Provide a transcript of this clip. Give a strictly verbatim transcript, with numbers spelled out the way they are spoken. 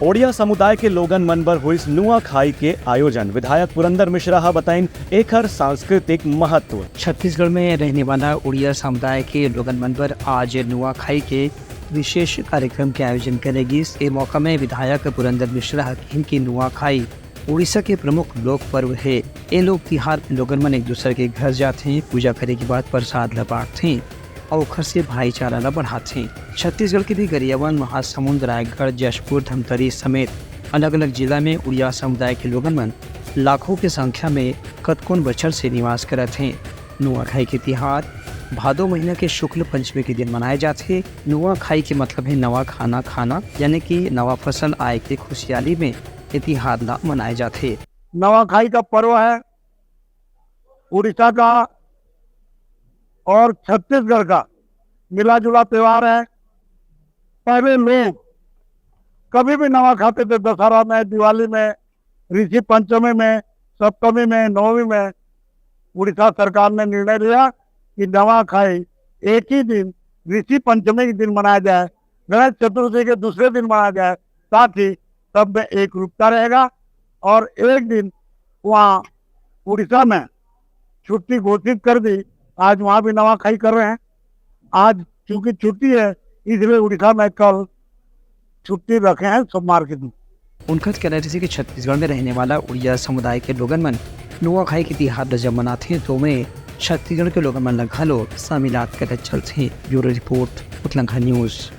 ओड़िया समुदाय के लोगन मन बर होइस नुआखाई के आयोजन, विधायक पुरंदर मिश्रा ह बताइन एखर सांस्कृतिक महत्व। छत्तीसगढ़ में रहने वाला उड़िया समुदाय के लोगन मन बर आज नुआखाई के विशेष कार्यक्रम के आयोजन करे गिस। ए मौका में विधायक पुरंदर मिश्रा ह कहिन कि नुआखाई उड़ीसा के प्रमुख लोक पर्व हे। ए लोक तिहार में लोगन मन एक दूसर के घर जाथे, पूजा करे के बाद प्रसाद ल बांटथे अउ ओखर से भाईचारा ल बढ़ाथे। छत्तीसगढ़ के भी गरियाबंद, महासमुंद, रायगढ़, जशपुर, धमतरी समेत अलग-अलग जिला में उड़िया समुदाय के लोगन मन लाखों के संख्या में कतकोन बछर से निवास करत हें। नुआखाई के तिहार भादो महीना के शुक्ल पंचमी के दिन मनाए जाथे। नुआखाई के मतलब हे नवा खाना खाना, यानी कि नवा फसल आए के खुशहाली में ए तिहार ला मनाए जाथे। नवाखाई का पर्व है उड़ीसा का और छत्तीसगढ़ का मिला जुला त्यौहार है। पहले लोग कभी भी नवा खाते थे, दशहरा में, दिवाली में, ऋषि पंचमी में, सप्तमी में, नवमी में। उड़ीसा सरकार ने निर्णय लिया कि नवाखाई एक ही दिन, ऋषि पंचमी के दिन मनाया जाए, गणेश चतुर्थी के दूसरे दिन मनाया जाए, ताकि सब में एक रूपता रहेगा। और एक दिन वहाँ उड़ीसा में छुट्टी घोषित कर दी। आज वहाँ भी नवाखाई कर रहे हैं। आज चूंकि छुट्टी है, इसलिए उड़ीसा में कल छुट्टी रखे हैं सोमवार के दिन। उनका कहना रहिस कि छत्तीसगढ़ में रहने वाला उड़िया समुदाय के लोगन मन नुआखाई के तिहार ल जब मनाथे, तो ओमे छत्तीसगढ़ के लोगन मन ल घलो शामिलात करत चलथे। Bureau report, Utlangha news.